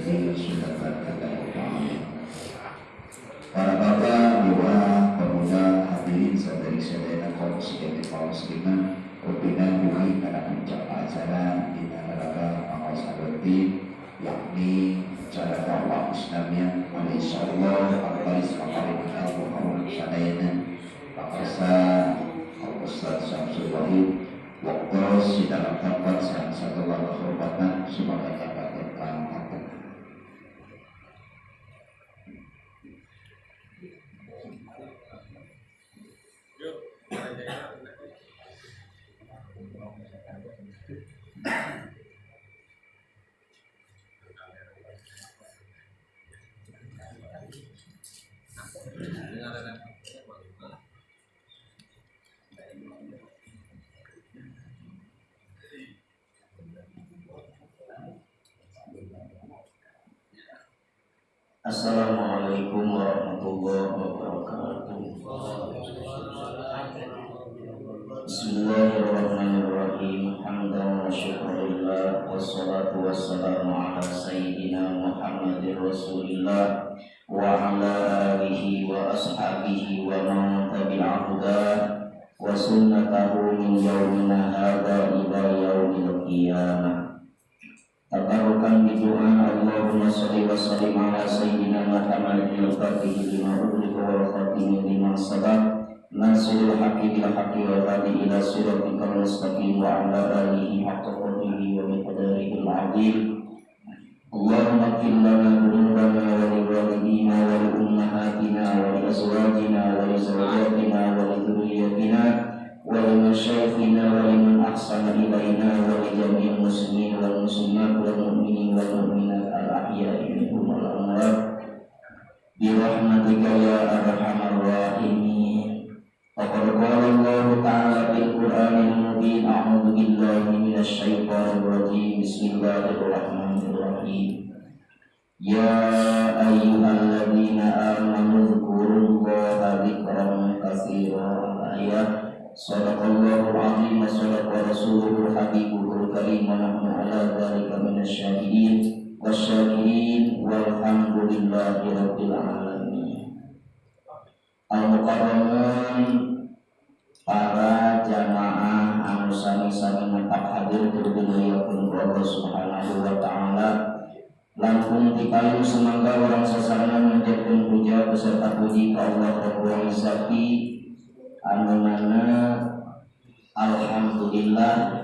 Sunnati sunnatan lillahi ta'ala. Para bapak, ibu, pemuda, hadirin sadari-sadayana, kaum muslimin, kaum muslimah, rupina dugi kana puncak acara dina raraga pangaos adonti, yakni cara dakwah Islamiyah. Insyaallah baris pakarin ilmu sadayana pakarsa Ustaz Syamsul Wahid waktu di dalam tempat yang satu kehormatan sebagai tentang. Assalamualaikum warahmatullahi wabarakatuh. Bismillahirrahmanirrahim. Hamdan wa syukurillah. Wassalatu wassalamu ala sayyidina Muhammadir Rasulillah wa ala alihi wa ashabihi wa man tabi'a huda wa sunnatahu min yaumina hadza ila yaumil qiyamah. Tabarrukan bidu'a Allahumma sholli wa sallim ala sayyidina Muhammadin al-fatihi lima ughliqa wal khatimi lima sabaq nasrul haqqi bil haqqi wal hadi ila siratikal mustaqim wa ala alihi haqqa qadrihi wa miqdarihi al-azim. Allahumma ighfir lana dhunubana wa li walidina wa li ummahatina wa li azwajina wa li zawjatina wa li dhurriyyatina wa li masyayikhina wa liman ahsana ilaina wa li jami'il muslimin wal muslimat wal mu'minin wal mu'minat al ahya'i minhum wal amwat bi rahmatika ya arhamar rahimin. Faqad qala Allahu ta'ala fil Qur'anil mubin, a'udzu billahi minasy syaithanir rajim, bismillahirrahmanirrahim. Ya ayyuhalladzina amanu dzkurullaha dzikran katsiran. Ayat. Sadaqallahul azim wa sadaqa rasuluhul habibul karim wa nahnu ala dzalika minasy syahidin wasyakirin walhamdulillahi rabbil alamin. Al-mukarramun, para jamaah anu sami-sami nampak hadir dimuliakeun ku Allah Subhanahu wa taala. Langkung ti payun semangga urang sasarengan manjatkeun puja beserta puji ka Allah Rabbul Izzati, anu mana alhamdulillah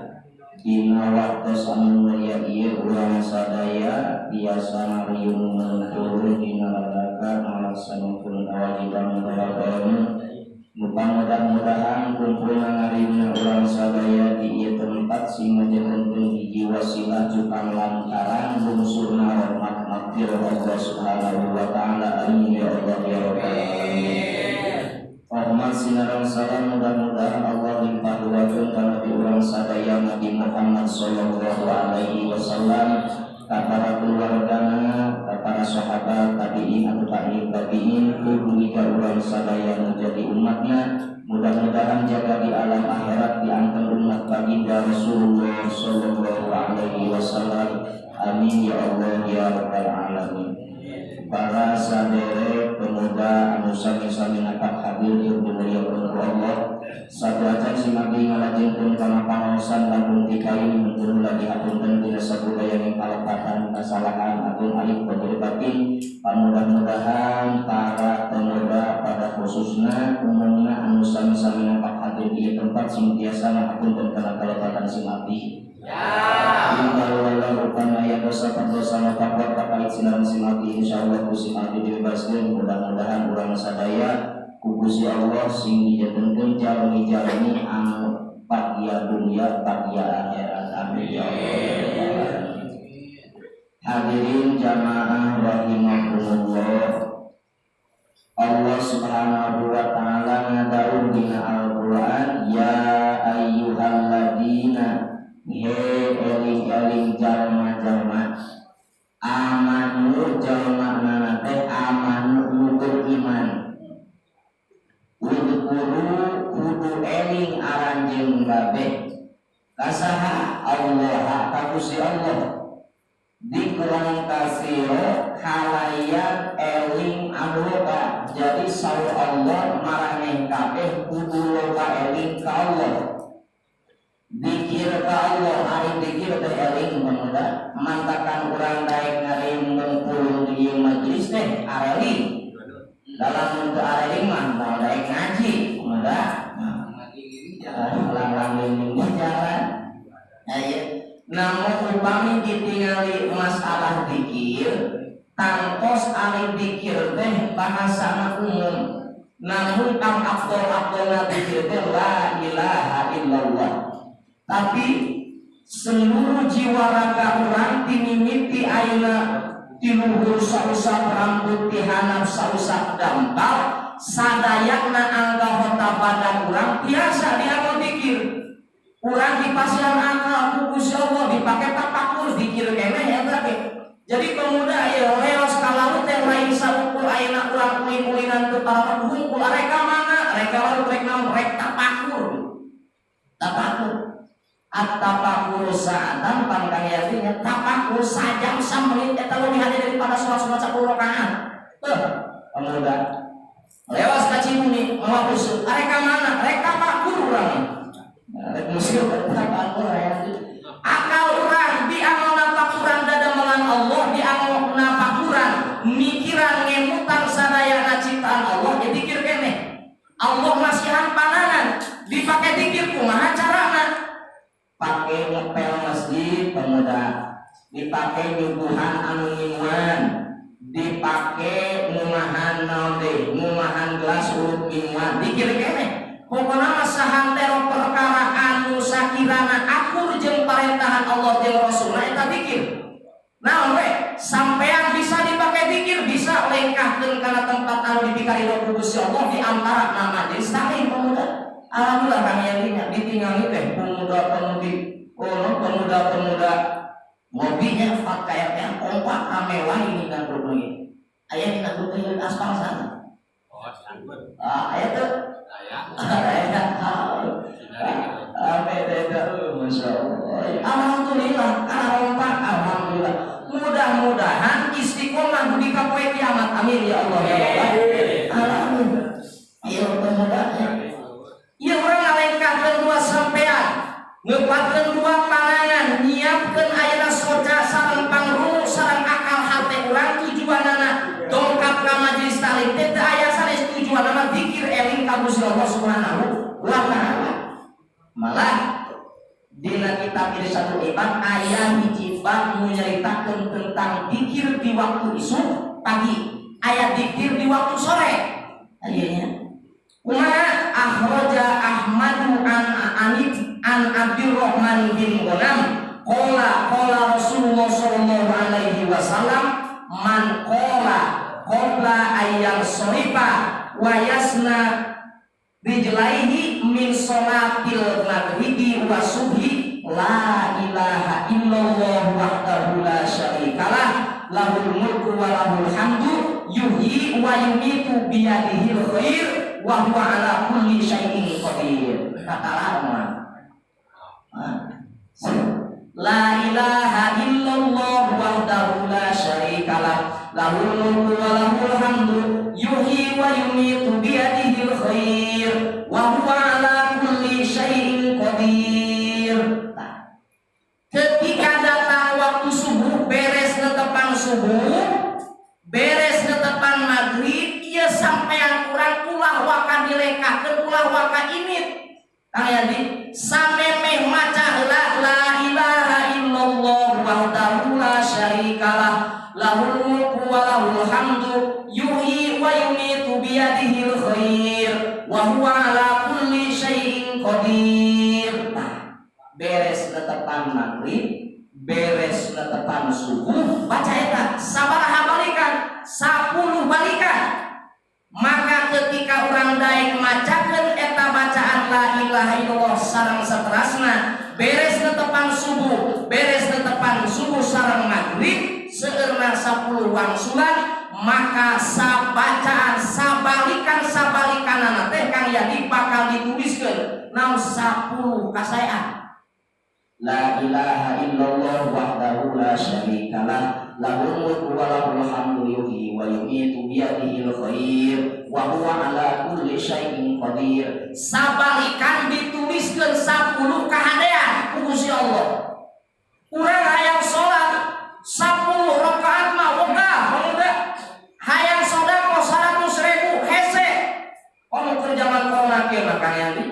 dina waktos anu mulia ieu urang sadaya biasa ngariung turun dina raraga ngalaksanakeun kewajiban ilmu. Mudah-mudahan kumpul ngariungna urang sadaya di ieu tempat sing ngajantenkeun hiji wasilah cukang lantaran lungsurna rahmat maghfirah Allah Subhanahu wa taala. Amin ya Allah ya rabbal alamin. Rahmat sinaran salam mudah-mudahan Allah limpah ruakeun ka nabi urang sadaya Nabi Muhammad sallallahu alaihi wasallam, ka para keluargana, ka para sahabat, tabi'in atau tabi'in tabi'in, dugi ka urang sadaya nu jadi umatna. Mudah-mudahan jaga di alam akhirat diangkat umat baginda Rasulullah sallallahu alaihi wasallam. Amin ya Allah ya rabbal alamin. Para saderek pemuda anu sami-sami napak hadir dimuliakeun ku Allah, satu acan simabdi ngalajengkeun kana pangaosan langkung ti payun henteu lagi hapunten dina sabudaya kalepatan kasalahan agung aib lahir batin. Mudah-mudahan para pemuda pada khususna umumna anu sami-sami napak hadir di tempat sing tiasa ngahapunten kana kalepatan simabdi. Inna upama ya dosa dosa takwa terkait sinaran simabdi, insyaallah ku simabdi dibebaskeun. Mudah-mudahan urang sadaya ku Gusti Allah sing dijantenkeun jalmi-jalmi anu bagya dunia bagya akhirat. Amin ya Allah. Hadirin jamaah rahimakumullah, Allah Subhanahu wa taala ngadawuh dina Al-Qur'an, ya ayyuhalladzina, he eling-eling jalma-jalma, amanu, jalma nana teh amanu nu beriman, udkuru kudu eling aranjeun kabeh, kasaha? Allah ka Gusti Allah. Dzikron katsiro kalayan eling anu loba. Jadi saur Allah, maraneh kabeh kudu loba eling ka Allah, dikir ka Allah. Ari dikir teh eling, pemuda. Mantakan urang daek ngariung ngumpul di majelis teh areling. Dalam untuk areling mah mau daek ngaji, pemuda. Lang-lang ini jalan. Ayo. Namun upami ditingali masalah dikir, tangtos ari dikir teh bahasa umum. Namun kang afdol-afdolna dikir teh la ilaha illallah. Tapi seluruh jiwa raga urang timimiti ayeuna ti luhur sausap rambut, ti handap sausap dampal, sadayana anggota badan urang biasa dianggo dikir. Urang dipasihan akal ku Gusti Allah dipake tapakur, dikir keneh ya berarti. Jadi pemuda ya, leos ka laut teh lain saukur ayeuna urang ulin-ulinan teu para hungkul. Rek ka mana? Rek ka laut, rek naon? Rek tapakur. Tapakur. At-tapakur sa'atan pan kang yakinnya tapakur sajam samenit eta leuwih hade daripada sholat-sholat 10 rakaat. Tuh, pemuda. Lewas ka Cibuni, mawa useup. Arek ka mana? Rek tapakur urang. Rek musuh tapakur ya. Akal urang dianggo napakuran dadamelan Allah, dianggo napakuran mikiran ngemutan sadayana ciptaan Allah, ya dikir keneh. Allah masihan panangan dipakai dikir, kumaha carana? Pakai ngepel masjid, pemuda, dipakai nyuguhan anu nginuan, dipakai ngumahan naon deui, ngumahan gelas urut nginuan, dikir keneh. Pokoknya mah sahantero perkara anu sakirana akur jeung parentahan Allah jeung Rasulna eta dikir. Nah, we, sampean bisa dipakai dikir, bisa lengkahkeun kana tempat anu dipikaridho ku Gusti Allah, di antara nama majelis taklim, pemuda. Alhamdulillah, kang yang ditingali teh pemuda-pemudi, oh, pemuda-pemuda ngopinya kayak yang kompak mewah ini kan grup lagi. Aya dina grup teh aspal sana. Oh, sanggup. Ah, aya tuh. Saya. Aya. Sinari gitu. Apa itu? Masya Allah. Alhamdulillah, karena kompak, alhamdulillah. Mudah-mudahan istiqomah di poe kiamat. Amin ya Allah ya Allah. Alhamdulillah. Iya, pemuda. Iya, urang ngalengkahkeun dua sampean, ngepatkeun dua panangan, nyiapkeun ayeuna soca sareng pangrungu sareng akal hate urang, tujuanana dongkap ka majelis taklim teh teu aya sanes, tujuanana zikir eling ka Gusti Allah Subhanahu wa taala. Malah dina kitab Irsyadul Ibad aya hiji bab nu nyaritakeun tentang zikir di waktu isuk pagi, aya zikir di waktu sore. Ayanya kumaha? Akhraja Ahmadu an Anib an Abdurrahman bin Ghanam qala qala Rasulullah sallallahu alaihi wasallam, man qala qabla ayyan shorifa wa yasna rijlaihi min sholatil maghribi wa subhi, la ilaha illallah wahdahu la syarikalah, lahul mulku wa lahul hamdu, yuhyi wa yumitu biyadihil khair wa huwa ala kulli syai'in qadir. Kata lama la ilaha illallah wahdahu la syarikalah, lahul mulku wa lahul hamdu, yuhyi wa yumitu biyadihil khair wa huwa ala kulli syai'in qadir. Nah, ketika datang waktu subuh, beres netepang subuh, beres netepang maghrib, ieu sampean urang ulah waka dilengkahkeun, ulah waka imit. Kang Yandi samemeh maca heula la ilaha illallah wahdahu la syarikalah, lahul mulku wa lahul hamdu, yuhyi wa yumitu biyadihil khair wa huwa ala kulli syai'in qadir. Nah, beres netepan maghrib, beres netepan subuh, baca eta sabaraha balikan? 10 balikan. Maka ketika orang daek macakeun eta bacaan la ilaha illallah sareng saterasna, beres netepan subuh, beres netepan subuh sareng maghrib, seueurna 10 wangsulan, maka sabacaan sabalikan sabalikanana teh, Kang Yadi, bakal dituliskeun naon? 10 kasaean. La ilaha illallah wahdahu la syarikalah, lahul mulku wa lahul hamdu, yuhyi wa yumiitu, biyadihil khair wa huwa ala kulli syai'in qadir. Sabalikan dituliskeun 10 kahadean ku Gusti Allah. Urang hayang salat 10 rakaat mah wegah, pemuda. Hayang sedekah 100 ribu hese. Komo keur zaman corona kieu mah, Kang Yandi.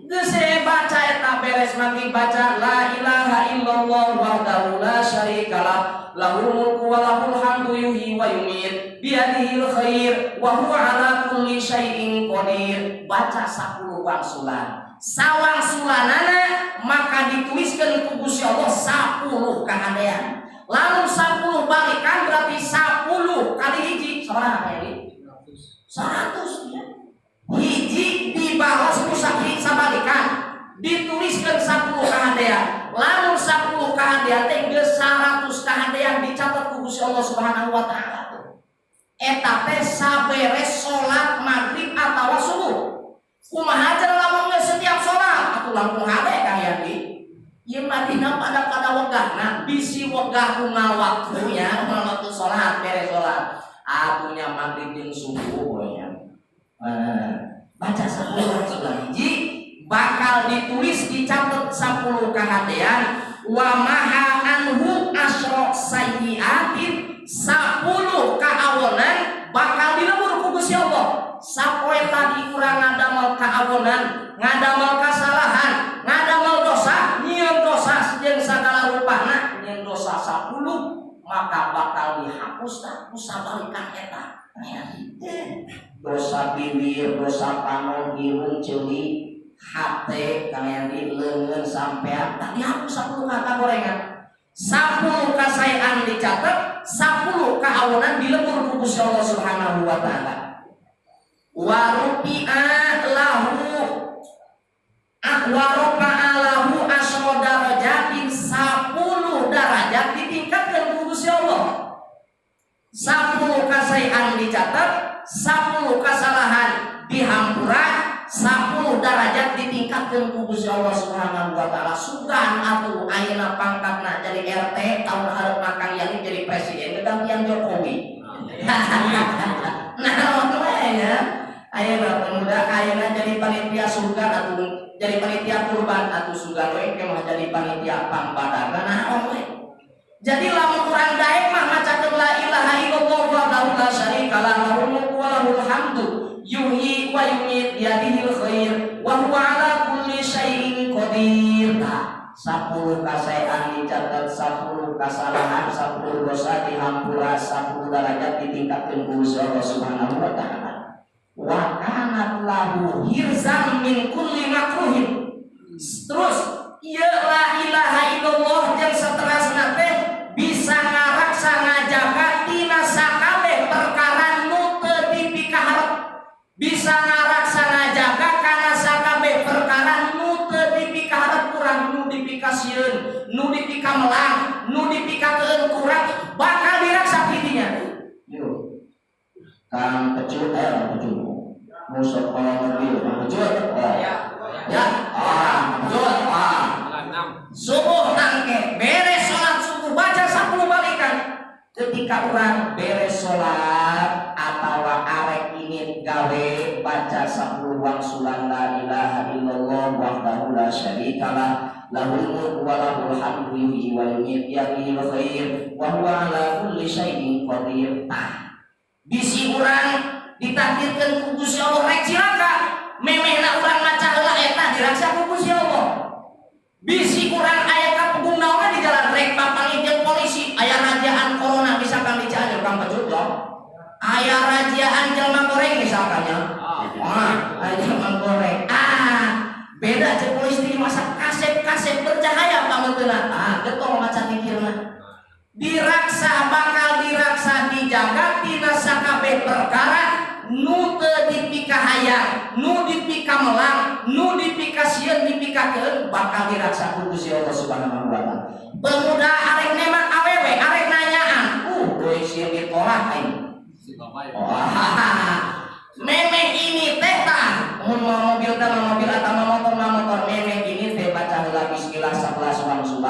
Geus baca eta, beres maghrib baca la ilaha illallah wahdahu la syarikalah, lahul mulku wa lahul hamdu, yuhyi wa yumiit, biyadihil khair wa huwa ala kulli syai'in qadir. Baca 10 wangsulan, sawangsulanana maka dituliskan ku Gusti Allah 10 kahadean. Lalu 10 balikan berarti 10 kali hiji sabaraha ini? 100 ya. Hiji dibalas ku sabalikan dituliskan 10 kahadean. Lalu 10 kahadean teh geus 100 kahadean dicatat ku Gusti Allah Subhanahu wa taala. Eta teh saberes salat maghrib atawa subuh. Kumaha cara lamun geus setiap salat atuh langkung hade, Kang Yandi? Ieu mah dina pada wegahna, bisi wegah unggal waktunya, unggal waktu salat, beres salat atuh nya, maghrib jeung subuh nya. Baca 10 sudah hiji bakal ditulis, dicatat 10 kahadean. Wa maha anhu asyra sayyiatin, 10 kaawonan bakal dilebur ku Gusti Allah. Sapoe tadi urang ngadamel kaawonan, ngadamel kasalahan, ngadamel dosa, nyieun dosa jeung sagala rupana, nyieun dosa 10 maka bakal dihapus tah ku sabalikan eta. Dosa bibir, dosa panon, irung, ceuli, hate, kalian di leungeun sampean tak dihapus 10 kata gorengan. 10 kasaean dicatat, 10 kaawonan dilebur ku Gusti Allah Subhanahu wa taala. Wa rufi'a lahu, wa rafa'a lahu asyra darajatin, 10 derajat ditingkatkan ku Gusti Allah. 10 kasaean dicatat, 10 kesalahan dihampura, 10 derajat ditingkatkan ku Gusti Allah Subhanahu wa taala. Sugan atuh ayeuna pangkatna jadi RT, tahun hareup Kang Yani jadi presiden kegantian Jokowi. Nah, we nya ayeuna pemuda, ayeuna jadi panitia sugan atuh, jadi panitia kurban atuh, sugan we ke mah jadi panitia pangbadarna, naon we. Jadi lamun urang daek mah macakeun la ilaha illallah wahdahu la syarikalah, lahul mulku wa lahul hamdu, yuhyi wa yumiit, biyadihil khair wa huwa ala kulli syai'in qadir. Nah, 10 kasaean dicatat, 10 kesalahan, 10 dosa dihampura, 10 derajat ditingkatkan ku Gusti Allah Subhanahu wa taala. Wa kanat lahu hirzan min kulli makruhin. Terus ya la ilaha illallah yang seterusnya teh bisa ngaraksa, ngajaga tina sakabeh perkara nu teu dipikaharep, bisa ngaraksa ngajaga kana sakabeh perkara nu teu dipikaharep kurang, nu dipikasieun, nu dipikamelang, nu dipikakeun kurang, bakal diraksa pidinya. Yuk. Kang Pecut, eh Kang Pecut. Musuh kalau mobil, Kang Pecut. Oh. Ya, ah, Pecut, ah. Subuh tangke beres sholat subuh baca 10 balikan. Ketika orang beres sholat atau arek ingin gawe, baca 10 wangsulan la ilaha illallah wahdahu la syarikalah, lahul mulku wa lahul hamdu, yuhyi wa yumiit, biyadihil khair wa huwa ala kulli syai'in qadir. Tah, bisi urang ditakdirkeun ku Gusti Allah rek cilaka, memehna urang maca heula eta diraksa ku Gusti Allah. Bisi urang aya kapegung naon di jalan, rek papanggih jeung polisi, aya rajaan corona misalkan di Cianjur, Kang Pecut ya, aya rajaan jelma goreng misalkan ya. Wah, aya jelma goreng, ah beda cek polisi di masa kasep-kasep bercahaya pameuteuna. Ah, getol maca dikirna, diraksa, bakal diraksa, dijaga tina sakabeh perkara nu teu dipikahayang, nu dipikamelang, nu dipikasieun, dipikakeun, bakal diraksa ku Gusti Allah Subhanahu wa taala. Pemuda arek nembak awewe, arek nanyaan, deui sieun ditolak aing. Wah, memeh ini teh tah, mun mau mobil teh mobil atau mau motor mah motor, memeh ini teh baca heula bismillah 11 wangsulan.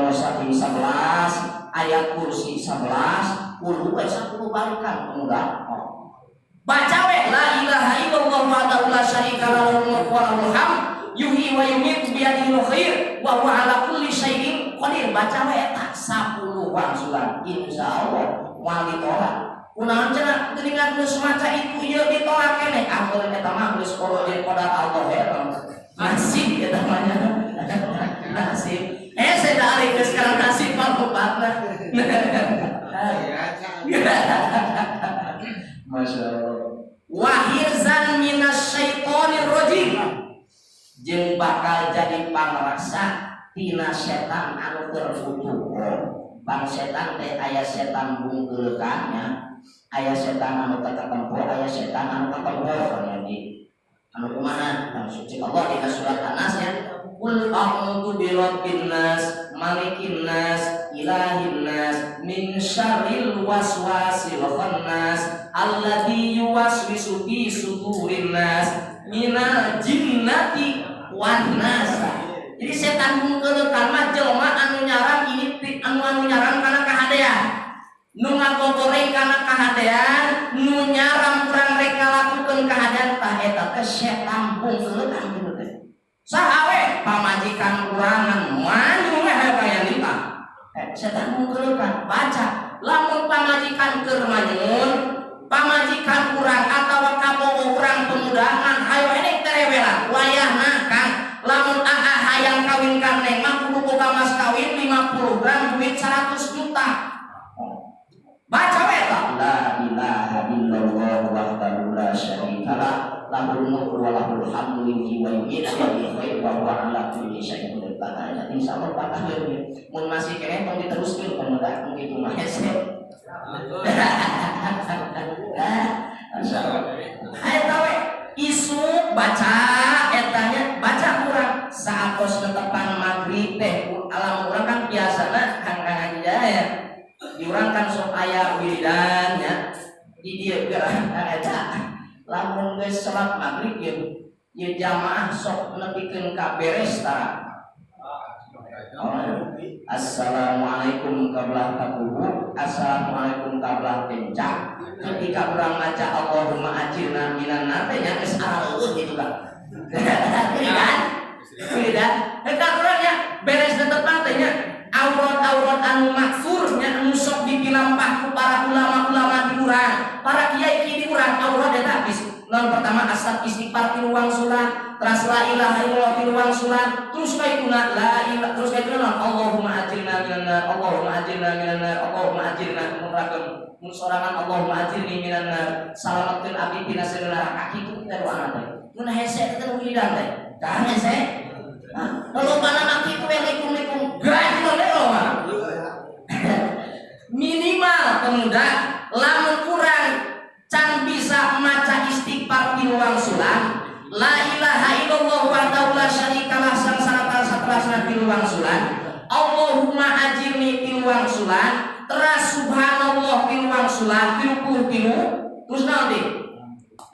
Mustaqim 11, ayat kursi 11, kudu we 10 balikan pemuda. Oh. Baca we la ilaha illallah wahdahu la syarika lahu mulku wa lahul hamd yuhyi wa yumiitu biyadihil khair wa huwa ala kulli syai'in qadir. Baca we eta 10 wangsulan, insyaallah moal ditolak. Kunaon cenah geuningan geus maca itu ieu ditolak keneh? Ah, meureun eta mah geus qada jeung qadar Allah eta. Nasib eta mah nya. Nasib. Eh, saya dah ari geus sekarang nasib mah lupatna. Masya Allah. Wahirzan minasyaitonir rajim. Jeung bakal jadi pangraksa tina setan anu terkutuk. Bang setan teh aya setan bungkeulekan nya, aya setan anu teu katempo, aya setan anu katempo nya di. Anu kumaha? Anu suci Allah dina surat An-Nas nya. Qul a'udzu birabbin nas, malikin nas, ilahin nas, min syarril waswasil khannas, alladzi yuwaswisu fi sudurin nas, minal jinnati wan nas. Jadi setan bungkeulekan mah jelema anu nyaram ini anu anu nyaram kana kahadean. Nu ngagogoreng kana kahadean, nu nyaram kurang rek ngalakukeun kahadean, tah eta teh setan bungkeulekan kitu teh. Saha we pamajikan kurangan manyung we hayo kaya lima. Eh, setan bungkeulekan baca lamun pamajikan keur manyun, pamajikan kurang atawa kabogoh urang pemuda ngan hayo enek terewelan wayahna. Kang, lamun aa hayang kawin ka neng mah kudu boga mas kawin 50 gram duit 100 juta. Baca we ta la ilaha illallah wahdahu la syarikalah lahul mulku wa lahul hamdu yuhyi wa yumiitu biyadihil khair wa huwa ala kulli syai'in qadir. Bakal insyaallah bakal mun masih keneh tong diteruskeun pemuda mun kitu mah hese. Masyaallah. Eta we isuk baca etanya, baca kurang saatos netepan maghrib teh. Alam urang kan biasana kang kang ya di urang kan sok aya wiridan nya di dieu geura eta lamun geus salat maghrib ye ye jamaah sok nepikeun ka beres tara. Oh, assalamualaikum kabelah kakubu, assalamualaikum kabelah kencang. Ketika urang maca Allahumma ajirna minan nar teh nya geus areueuh gitu kan. Ini kan? Tidak. Eta urang nya beres tetepan teh nya aurat-aurat anu maksur nya anu sok dipilampah ku para ulama-ulama di urang, para kiai di urang, aurat eta habis. Non pertama asal istighfar tilu wangsulan, terus la ilaha illallah tilu wangsulan, terus kaituna la ilaha, terus kaituna non Allahumma ajirna minan nar, Allahumma ajirna minan nar, Allahumma ajirna mun ragam mun sorangan Allahumma ajirni minan nar, salamatkeun abdi tina neraka kitu teh doana teh. Mun hese teh wiridan teh. Kah hese? Hah? Kalau mana mah kitu we likum-likum gaji we mah. Minimal pemuda lamun kurang can bisa maca istighfar tilu wangsulan, la ilaha illallah wahdahu la syarikalah sangsara satrasna tilu wangsulan, Allahumma ajirni tilu wangsulan, teras subhanallah tilu wangsulan 33, terus nanti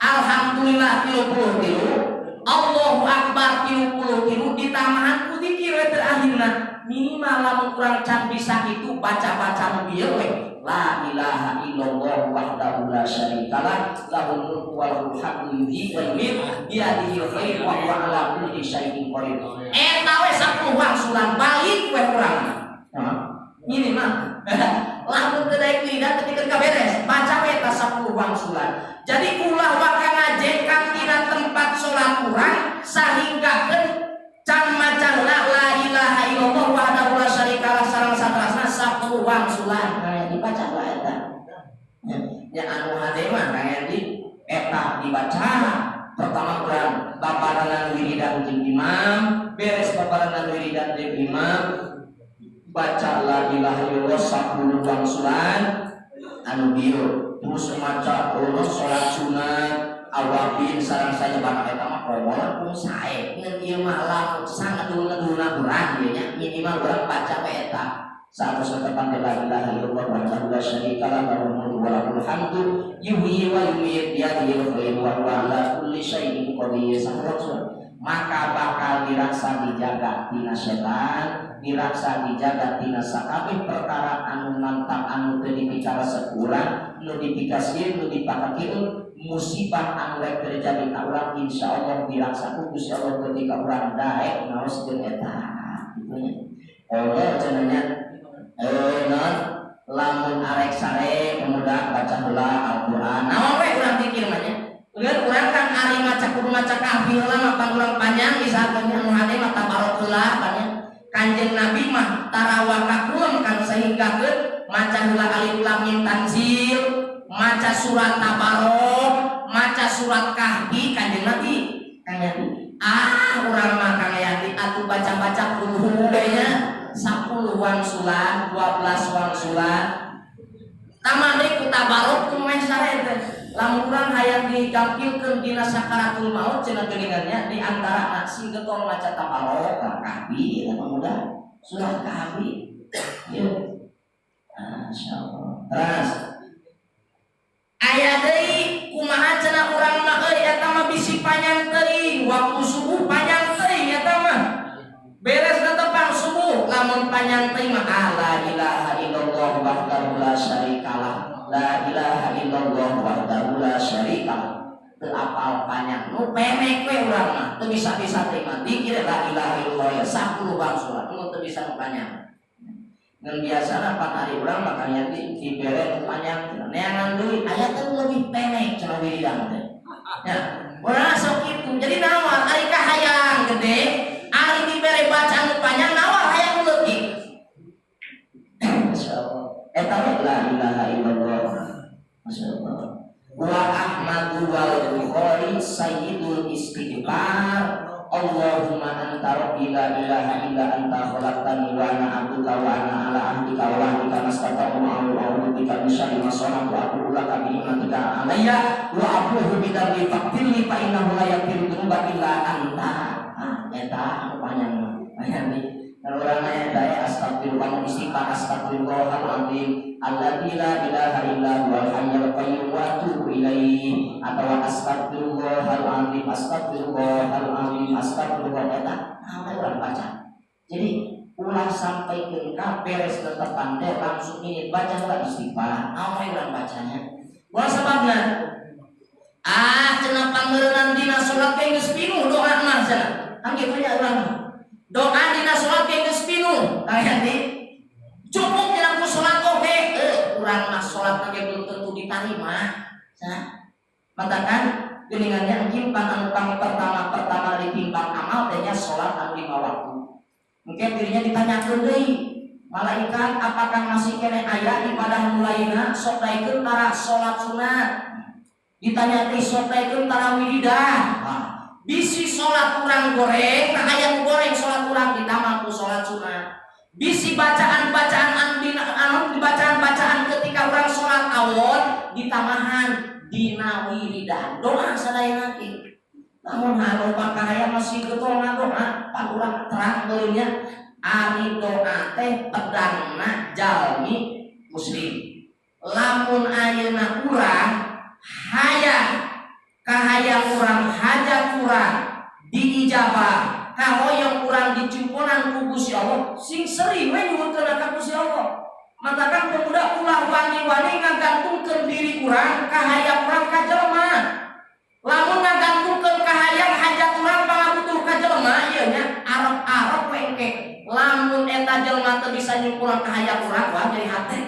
alhamdulillah 33, Allahu akbar 33, ditambahan ku dikir we terakhirna. Minimal lamun kurang can bisa itu baca-baca nu bieu we la ilaha illallah wahdahu la syarikalah lahul mulku wa lahul hamdu yuhyi wa yumiit biyadihil khair wa huwa ala kulli syai'in qadir. Eta we 10 wangsulan balik we urang. Minimal lamun teu daek wiridan tepikeun ka beres baca we eta 10 wangsulan. Jadi ulah waka ngajengkang tina tempat salat urang sahinggakeun can maca la ilaha illallah wahdahu la syarikalah sareng satrasna 10 wangsulan. Nah, dibaca lah eta ya anu hade mah kaya di eta dibaca pertama urang babarengan wiridan jeung imam, beres babarengan wiridan jeung imam baca la ilaha illallah 10 wangsulan anu bieu, terus maca urut salat sunat awabin sareng sajabana. Eta mah komo pun sae ngan ieu mah lamun sangat ngedulna urang ieu nya minimal urang baca we eta satu tepan la ilaha illallah wahdahu la syarikalah lahul mulku wa lahul hamdu yuhyi wa yumiit biyadihil khair wa huwa ala kulli syai'in qadir. Sahabat. Maka bakal dirasa dijaga tina setan, dirasa dijaga tina sakabeh perkara anu nantang, anu teu dipikaresep urang, nu dipikasieun, nu dipakakieun musibah anu rek terjadi ka urang. Insyaallah dirasa ku Gusti Allah ketika urang daek ngaoskeun eta kitu nya. Oh, cenah nya, non lamun arek sare, pemuda, baca heula Al-Qur'an. Naon we urang pikir mah nya. Kemudian urang kan ari maca kudu maca Kahfi heula mah pan urang panjang, misalkan anu hade mah Tabarok heula pan nya. Kanjeng Nabi mah tarawa kakulem kan, sehingga ke maca heula alif lam mim tanzil, maca surat Tabarok, maca surat Kahfi Kanjeng Nabi. Kang Yati. Ah, urang mah Kang Yati atuh baca-baca kudu nya 10 wangsulan, 12 wangsulan. Taman deui ku Tabarok ku meh sare teh. Lamun urang hayang digampilkeun dina sakaratul maut cenah geuningannya, di antara sing getol maca Tabarok, Kahfi eta pemuda, surat Kahfi. Yeuh. Masyaallah. Terus aya deui, kumaha cenah urang mah euy, eta mah bisi panjang teuing, waktu subuh panjang teuing eta mah. Beres netepang subuh, lamun panjang teuing mah ah, la ilaha illallah wahdahu la syarikalah, la ilaha illallah wahdahu la syarikalah. Teu apal panjang nu pendek we urang mah, teu bisa-bisa teuing mah dikir la ilaha illallah ya 10 wangsulan nu teu bisa nu panjang. Ngan biasana pan ari urang makanya dibere nu panjang, neangan deui aya teh leuwih pendek cenah wiridan teh. Ya, urang sok kitu. Jadi nawar ari kahayang gede, ari dibere bacaan nu panjang nawar hayang nu leutik. Masyaallah. Eta mah la ilaha illallah. Masyaallah. Wa Ahmadu wal Bukhari sayyidul istighfar. Allahumma anta rabbi la ilaha illa anta khalaqtani wa ana abduka wa ana ala ahdika wa wa'dika mastata'tu a'udzu bika min syarri ma sana'tu abu'u laka bi ni'matika alayya wa abu'u bi dzambi faghfirli fa innahu la yaghfiru dzunuba illa anta. Ah, eta anu panjang mah. Panjang nih. Kalau orang nanya daya astagfirullah, istighfar, astagfirullahaladzim alladzi la ilaha illa huwal hayyul qayyum wa atubu ilaihi, atau astagfirullahaladzim, astagfirullahaladzim, astagfirullah, eta naon urang baca. Jadi ulah sampai ke beres tetepan teh langsung ini baca lah istighfar. Naon urang bacanya? Wah, sababna ah cenah pangeureunnan dina salat ge geus pinuh doa mah cenah. Kan kitu nya urang mah. Doa dina salat ge geus pinuh. Kaya di cukup cenah ku salat oge. Urang mah salat ge belum tentu diterima. Cenah. Matakan geuningannya engkin pan anu pang pertama-pertama ditimbang amal teh nya salat anu 5 waktu. Mungkin dirinya ditanyakeun deui. Malaikat, apakah masih keneh aya ibadah nu lainna? Sok daekeun tara salat sunat. Ditanya teh sok daekeun tara wiridan. Ah, bisi salat urang goreng, nah aya nu goreng salat urang ditambah ku salat sunat. Bisi bacaan-bacaan anu dina anu bacaan-bacaan ketika urang salat awon ditambahan dina wiridan. Doa sadayana ge. Lamun haloba kahayang masih getol ngadoa, pan urang terang beunya ari doa teh pedangna jalmi muslim. Lamun ayeuna urang hayang kahayang urang, hajat urang diijabah, kahoyong urang dicumponan ku Gusti Allah, sing sering we nyuhunkeun ka Gusti Allah. Matakan pemuda ulah wani-wani ngagantungkeun diri urang, kahayang urang ka jelema. Lamun ngagantungkeun kahayang, hajat urang, pangabutuh ka jelema ieu nya arep-arep we engke. Lamun eta jelema teu bisa nyukuran kahayang urang, wah jadi hate.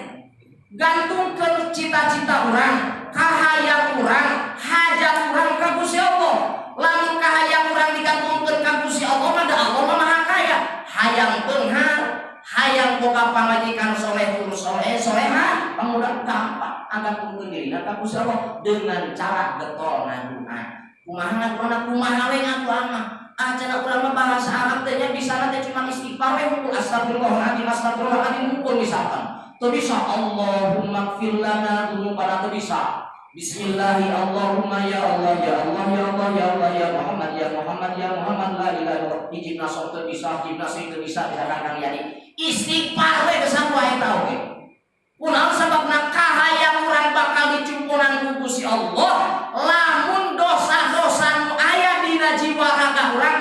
Gantungkeun cita-cita urang, kahayang urang, hajat urang ka Gusti Allah. Lamun kahayang urang digantungkeun ka Gusti Allah mah da Allah mah Maha Kaya. Hayang beunghar, hayang boga pamajikan soleh tur soleh soleha, pemuda gampang agantungkeun dirina ka Gusti Allah dengan cara getol ngadua. Kumaha ngaduana, kumaha we ngaduana mah. Ah, cenah urang mah bahasa Arab teh nya bisa teh cuma istighfar we hungkul, astagfirullahaladzim, astagfirullahaladzim hungkul misalkan. Teu bisa Allahumma gfir lana dzunubana, teu bisa. Bismillahi Allahumma ya Allah ya Allah ya Allah ya Allah ya Muhammad ya Muhammad ya Muhammad la ilaha illallah. Hijibna sok teu bisa, hijibna sing teu bisa misalkan Kang Yani. Istighfar we geus wae eta oge. Kunaon sababna kahayang urang bakal dicumponan ku Gusti Allah lamun dosa-dosa nu aya dina jiwa raga urang.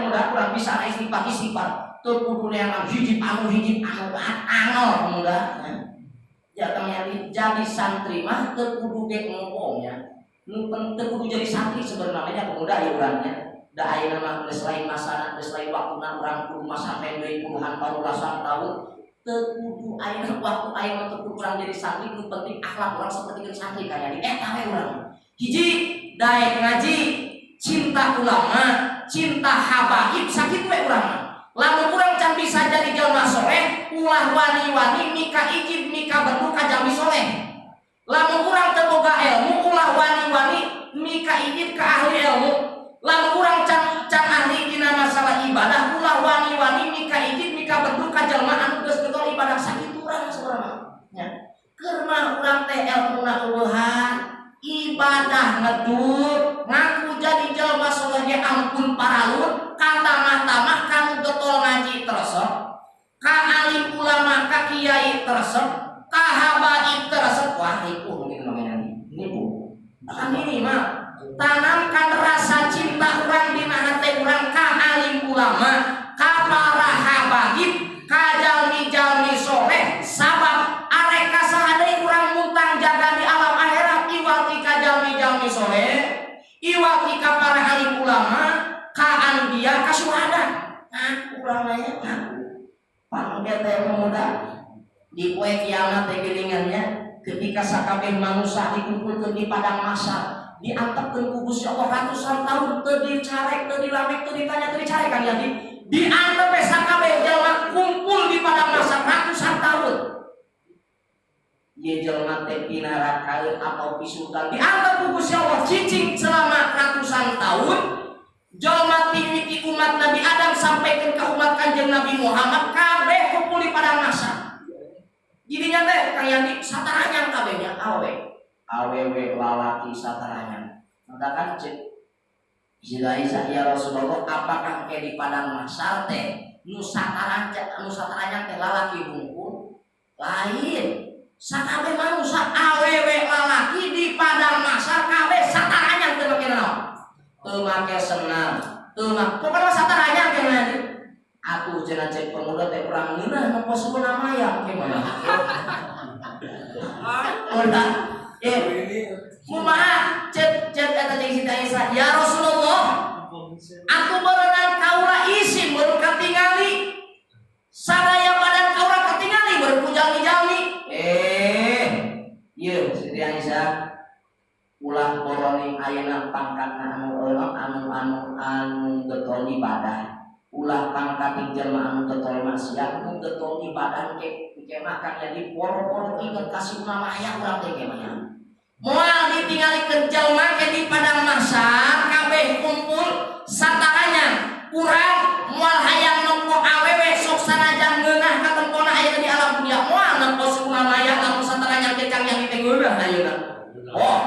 Pemuda, urang bisa istighfar istighfar teu kudu neangan hiji anu angel pemuda ya. Jadi santri mah teu kudu ge ngomongnya nu teu kudu jadi santri sebenarnya pemuda ya. Urangnya da ayeuna mah geus lain masana, geus lain waktuna urang kudu masantren deui puluhan tahun, belasan tahun. Teu kudu ayeuna, waktu ayeuna teu kudu urang jadi santri. Nu penting akhlak urang sapertikeun santri kaya di eta we. Urang hiji daek ngaji, cinta ulama, cinta habaib, sakitu we urang. Lamun urang can bisa jadi jalma soleh, ulah wani-wani mika ijib mika bentuk ka jalmi soleh. Lamun urang teu boga ilmu, ulah wani-wani mika ijib ka ahli ilmu. Lamun urang can ahli dina masalah ibadah, ulah wani-wani mika ijib mika bentuk ka jalma anu geus getol ibadah. Sakitu urang sebenarnya nya. Keur mah urang teh ilmuna eueuhan, ibadah ngedut, ngaku jadi jalma soleh ge ampun paralun, katamah-tamah kanu getol ngaji teresep, ka alim ulama, ka kiai teresep, ka habaib teresep. Wah, ripuh mungkin makanya nipu. Bahkan ini mah tanamkan rasa cinta urang dina hate urang ka alim ulama, ka para habaib, ka jalmi-jalmi soleh. Sabab arek ka saha deui urang muntang jaga di alam akhirat iwati ka jalmi-jalmi soleh, iwati ka para alim ulama, ka anbiya, ka syuhada. Nah, urang mah ya ngaku pangke teh pemuda di poe kiamat teh geuningannya ketika sakabeh manusia dikumpulkeun di padang mahsyar, diantepkeun ku Gusti Allah ratusan tahun teu dicarek, teu dilamek, teu ditanya, teu dicarek. Kang Yadi diantep sakabeh jalma kumpul di padang mahsyar ratusan tahun. Ye jelma teh pinarakaeun atau pisurga, diantep ku Gusti Allah cicing selama ratusan tahun. Jalma ti umat Nabi Adam sampai ke umat Kanjeng Nabi Muhammad kabeh kumpul di padang mahsyar. Jadinya teh Kang Yandi sataranyang kabehnya, awe awewe lalaki sataranyang. Maka kan cek Siti Aisyah, "Ya Rasulullah, apakah ke di padang mahsyar teh nu sataranyang, nu sataranyang teh lalaki hungkul?" Lain, sakabeh manusia awewe lalaki di padang mahsyar kabeh sataranyang, teu make naon, teu make senam, teu make, pokoknya sataranyang teh mah. Atuh cenah cek pemuda teh urang ngeunah nempo sukuna mayang gimana? Udah, kumaha cek cek eta cek Siti Aisyah, "Ya Rasulullah, aku berenang kaula isim baru katingali sadaya badan kaula katingali baru ku jalmi-jalmi." Ieu Siti Aisyah ulah boroning ayeuna pangkatna anu anu anu anu getol ibadah, ulah pangkat jelma anu getol maksiat, anu getol ibadah ke ke makan jadi poro-poro inget kasih nama aya urang teh mah. Moal ditinggalikeun jelma ke di padang mahsyar kabeh kumpul sataranya, urang moal hayang nempo awewe sok sanajan ngeunah katempona aya di alam dunia, moal nempo sukuna maya lamun sataranya ke Kang Yang teh ngeunah ayeuna. Oh,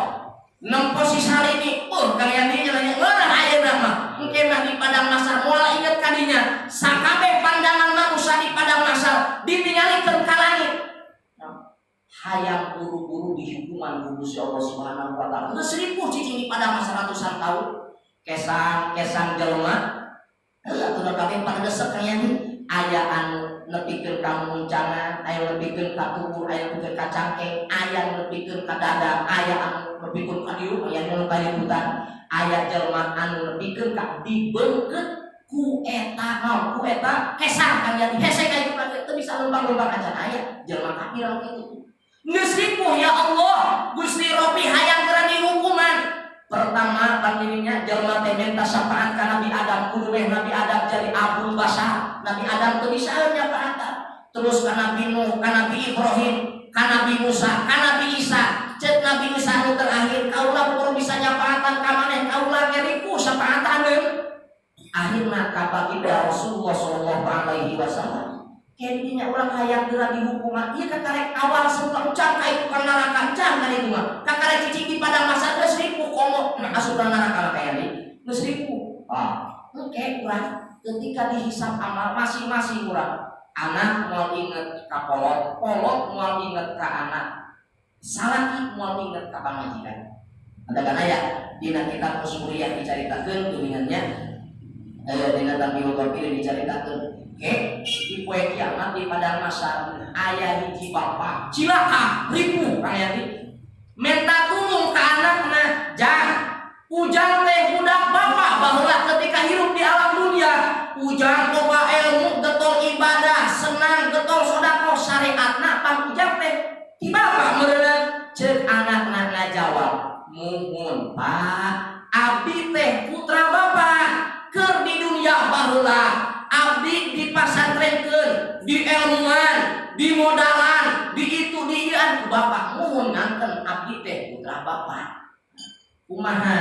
nempo si Salini, oh Kang Yandi nanya ngeunah ayeuna mah. Engke mah di padang mahsyar moal inget kadinya. Sakabeh pandangan manusia di padang mahsyar ditinggalikeun ka langit. Hayang buru-buru dihukuman ku Gusti Allah Subhanahu wa taala. Geus ripuh cicing di padang mahsyar ratusan tahun. Kesang kesang jelema heuh atuh kabeh pada desek Kang Yandi. Aya anu nepikeun ka muncangan, aya nepikeun ka tubuh, aya nepikeun ka cangkeng, aya nepikeun ka dada, aya anu nepikeun ka dieu, aya anu kaliputan, aya jelema anu nepikeun ka dibeungkeut ku eta naon, ku eta kesang. Kang Yandi hese ka itu teu bisa lempang-lempang acan, aya jelema kafir anu kitu. Geus ripuh, ya Allah, Gusti Robbi hayang geura dihukuman. Pertama panggilnya jelema teh minta syafaat ka Nabi Adam, kudu weh Nabi Adam jadi abul basar. Nabi Adam teu bisa nyafaatan. Terus ka Nabi Nuh, ka Nabi Ibrahim, ka Nabi Musa, ka Nabi Isa. Cek Nabi Isa nu terakhir, "Kaula kudu bisa nyafaatan ka maneh, kaula ge ripuh syafaataneun." Akhirna ka baginda Rasulullah sallallahu alaihi wasallam. Kedinya urang hayang geura dihukuman ieu kakarek awal semula ucap ka itu ka neraka can kan itu mah kakarek cicing di padang mahsyar geus ripuh komo asup ka neraka mah kaya di geus ripuh. Ah, engke urang ketika dihisab amal masing-masing urang, anak moal inget ka kolot, kolot moal inget ka anak, salaki moal inget ka pamajikan. Ada kan aya dina kitab Usuliyah dicaritakeun geuningannya. Dina Tanbihul Ghafilin dicaritakeun ke di poe kiamat di padang mahsyar aya hiji bapak cilaka ripuh. Kang Yadi minta tulung ke anakna, "Jang, ujang teh budak bapak baheula ketika hirup di alam dunia. Ujang loba ilmu, getol ibadah, senang getol sodakoh, syariatna pan ujang teh ti bapak meureunna." Ceuk anakna ngajawab, "Muhun, Pak, abdi teh putra bapak. Keur di dunia baheula abdi dipasantrenkeun, di ilmuan, di modalan, di itu di ieu ku bapak. Muhun nganten abdi teh putra bapak." "Kumaha?"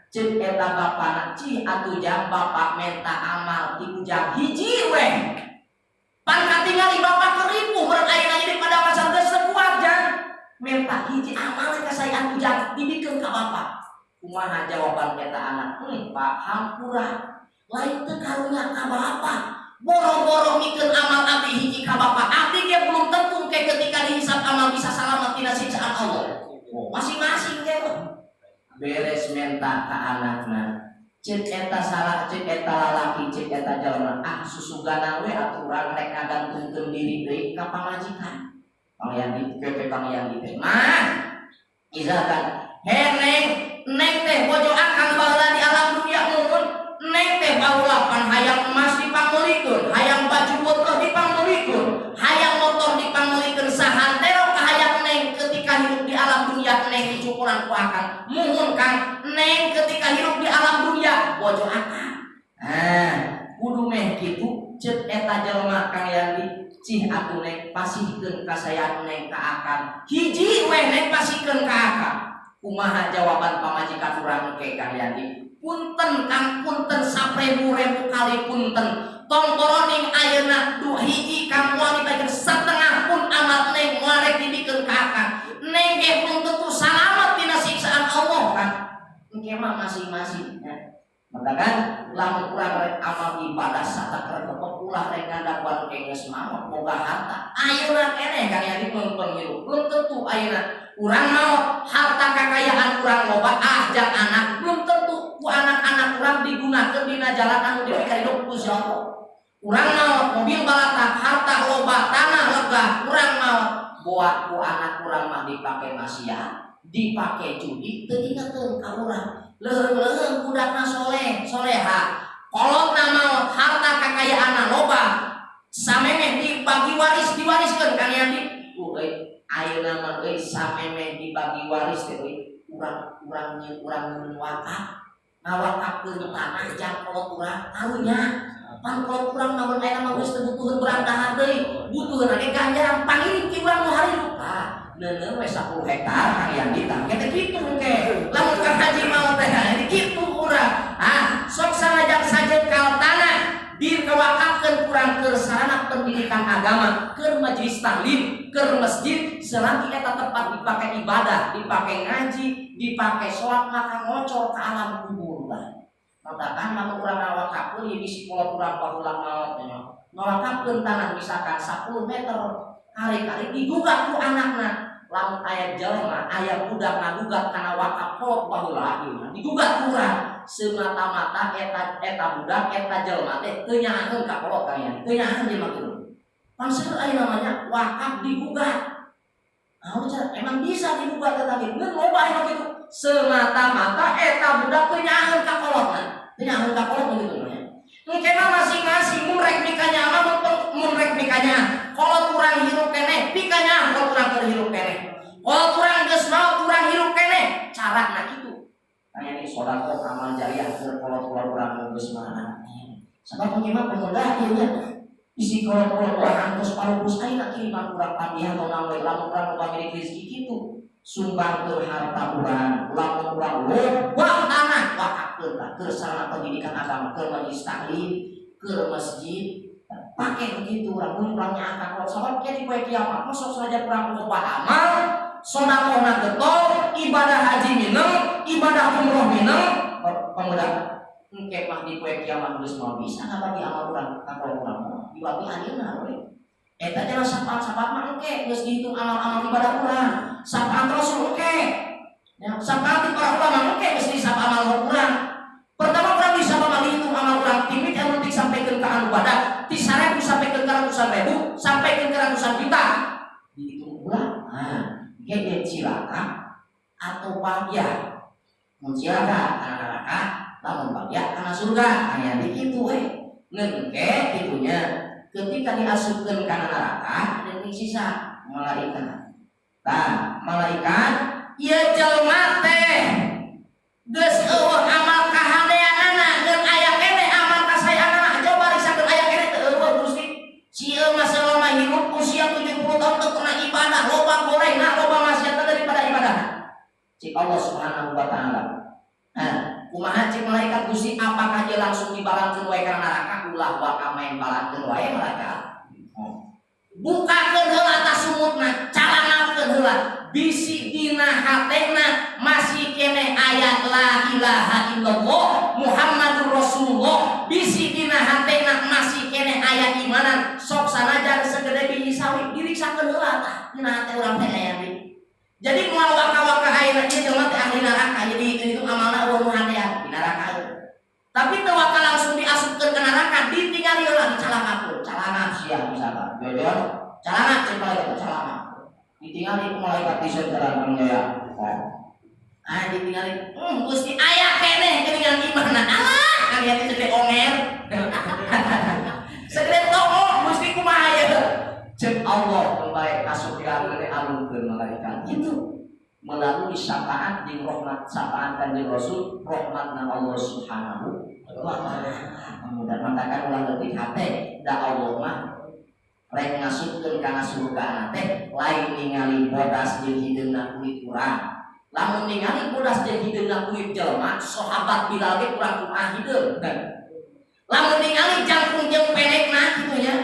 ceuk eta bapana. "Cih atuh, Jang, bapak menta amal ti ujang hiji weh. Pan katingali bapak keripuh meureun ayeuna jadi pada masa geus kuat, Jang. Menta hiji amal kasayang ujang dibikeun ka bapak." Kumaha jawaban eta anak? Pak, hampura, lain teu karunya ka bapak. Boro-boro mikeun amal abdi hiji ka bapak, abdi ge belum tentu ke ketika dihisab amal bisa selamat tina siksaan Allah." Oh, masing-masing ge beres menta ka anakna. Ceuk eta salah, ceuk eta lalaki, ceuk eta jalma, "Ah, susugana we atuh urang rek ngagantungkeun diri deui ka pamajikan." Kang Yandi ke Kang Yandi teh mah misalkan, "He Neng, Neng teh bojo akang baheula di alam dunia. Muhun Neng teh baheula pan hayang emas dipangmeulikeun, hayang baju botoh dipangmeulikeun, hayang motor dipangmeulikeun, sahantero kahayang Neng ketika hidup di alam dunia Neng dicukuran ku akang. Muhun Kang, Neng ketika hidup di alam dunia bojo akang." "Ah, kudu meh kitu?" ceuk eta jelema. Kang Yandi, "Cih atuh Neng, pasihkeun kasayang Neng ka akang hiji we, Neng, pasihkeun ka akang." Kumaha jawaban pamajikan urang ke, Kang Yandi? "Punten, Kang, punten saprebu-rebu kali punten. Tong boroning ayeuna du hiji, Kang, moal dibikeun setengah pun amal Neng moal rek dibikeun ka akang. Neng ge belum tentu salamet tina siksaan Allah, Kang." Engke mah masing-masing ya. Maka kan lamun urang rek amal ibadah satakrekepek, ulah rek ngadaguan ke geus maot boga harta. Ayeuna keneh, Kang Yandi, meungpeung hirup belum tentu ayeuna urang maot harta kekayaan urang loba, ah, jang anak, belum tentu ku anak-anak urang digunakeun dina jalan anu dipikarido ku Gusti Allah. Urang maot mobil balatak, harta loba, tanah lega, urang maot boa ku anak urang mah dipake maksiat, dipake judi, teu ingeteun ka urang. Leuheung-leuheung budakna soleh soleha, kolotna maot harta kekayaanna loba, samemeh dibagi waris diwariskeun. Kang Yandi, euy, ayeuna mah euy, samemeh dibagi waris teh euy, urang urang nyeun urang nyeun wakaf, ngawakafkeun tanah jang kolot urang. Karunya pan kolot urang mah mun ayeuna mah geus teu butuheun berang dahar deui, butuheun ge ganjaran pangiring ti urang nu harirup. Ah, neuneu we 10 hektar, Kang Yandi. Tah, kita kitu ke lamun Kang Haji mau teh ini kitu urang. Ah, sok sanajan sajengkal tanah dikawakafkeun kurang ke sarana pendidikan agama, ke majelis taklim, ke masjid, selagi eta tempat dipakai ibadah, dipakai ngaji, dipakai sholat, maka ngocor ke alam kubur lah. Maka kan lamun urang ngawakafkeun ieu bisi kolot urang baheula maot nya ngawakafkeun tanah misalkan 10 meter, kari-kari digugat ku anakna. Lamun aya jelema, aya budak ngagugat kana wakaf kolot baheula ieu mah digugat ku urang semata-mata eta eta budak, eta jelema teh teu nyaaheun ka kolot kalian, teu nyaaheun jelema kitu. Pan seueur aya namanya wakaf digugat. Nah, emang bisa digugat eta ge ngeun loba aya kitu semata-mata eta budak teu nyaaheun ka kolotna, teu nyaaheun ka kolot begitu nya. Engke mah masing-masing mun rek mikanya mah, mun rek mikanya kolot urang hirup keneh, pikanya kolot urang keur hirup keneh. Kolot urang geus maot, urang hirup keneh, carana kitu. Kaya ini sodakoh, amal jariah keur kolot-kolot urang geus mana. Sabab engke mah pemuda ieu nya isi kolot-kolot urang angkos parupus ayeuna kiriman urang pamihan atau naon we, lamun urang loba milik rezeki kitu sumbangkeun harta urang. Lamun urang loba tanah, wakafkeun tah keur sarana pendidikan agama, keur majelis taklim, keur masjid, pakai begitu urang mun urang nyaah kolot. Sabab kieu di poe kiamat mah sok saja urang loba amal, sodakohna getol, ibadah haji mineng, ibadah umroh mineng, pemuda, engke mah di poe kiamat geus moal bisa ngabagi amal urang ka kolot urang, moal dibagi ayeuna we. Eta teh syafaat-syafaat mah engke geus dihitung amal-amal ibadah urang. Syafaat Rasul engke. Ya, syafaat para ulama engke geus dihisab amal urang. Pertama urang bisa amal, dihitung amal urang. Cilaka atau bahagia? Mun cilaka kana neraka, lamun bahagia kana surga. Aya di kitu we. Ngan engke kitunya ketika diasupkeun kana neraka dan sisa malaikat. Tah, malaikat ieu jelema teh geus euweuh amal kahadeanana, ngan aya keneh amal kasaeanana. Coba riksakeun, aya keneh teu? Euweuh, Gusti. Si ieu mah selama hidup usia 70 tahun teu pernah ibadah, loba gorengna, loba maksiatna daripada ibadah. Cik Allah Subhanahu wa taala. Nah, kumaha cik malaikat, Gusti, apakah dia langsung dibalangkeun wae kana neraka? Ulah waka main balangkeun wae malaikat. Bukakeun heula tas sumutna, calangapkeun heula. Bisi dina hatena masih keneh ayat la ilaha illallah Muhammadur Rasulullah, bisi dina hatena masih keneh ayat imanan, sok sanajan segede biji sawi, diriksakeun heula tah dina hate urang teh aya di. Jadi moal waka-waka ayeuna ieu jelema teh ahli neraka, jadi itu amalna euweuh nu hadean di neraka. Tapi teu waka langsung diasupkeun ke neraka, ditinggali heula, dicalangapkeun. Calangap sia misalkan. Jojon, calangap cek malaikat, calangap. Ditinggali ku malaikat di jalan ya. Oh. Ah, ditinggali, Gusti, aya keneh geuningan imahna. Alah, kalian teh segede onger. Segede tongo, Gusti, kumaha ieu? Cek Allah kembali ka surga teh alungkeun malaikat. Itu melalui syafaat jeung rahmat, syafaat Kanjeng Rasul, rahmatna Allah Subhanahu wa taala. Mudah matakan ulah leutik hate, da Allah mah rek ngasupkeun kana surga teh lain ningali bodas jeung hideungna kulit urang. Lamun ningali bodas jeung hideungna kulit jelema, sahabat Bilal ge kurang kumaha hideung. Lamun ningali jangkung jeung pendekna kitu nya,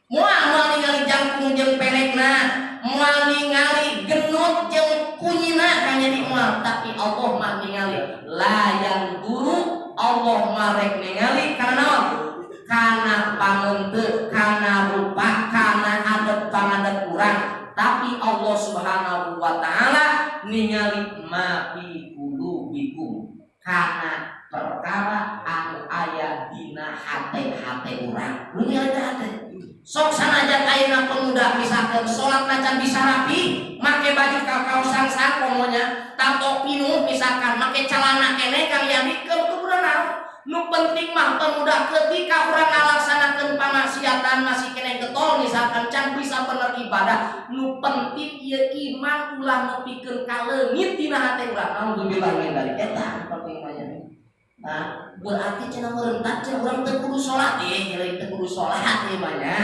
moal moal ningali jangkung jeung pendekna, moal ningali genut jeung kunyina kan, jadi moal. Tapi Allah mah ningali, la yanzhuru, Allah mah rek ningali kana naon? Kana pangeunteut, kana rupa, kana adep pangadep urang, tapi Allah Subhanahu wa taala ningali ma fi qulubikum, kana perkara anu aya dina hate-hate urang. Nu ningali teh hate. Sok sanajan ayeuna pemuda misalkan salat can bisa rapi, make baju kaosan sakomonya, tato pinuh misalkan, make celana keneh, Kang Yadi keur kudu naon? Nu penting mah pemuda, ketika urang ngalaksanakeun pamaksiatan masih keneh getol misalkan can bisa bener ibadah, nu penting ieu iman ulah nepikeun ka leungit dina hate urang. Alhamdulillah min dari eta penting mah nya. Nah, berarti cenah merentak cenah urang teu kudu salat ieu, teu kudu salat ieu mah nya.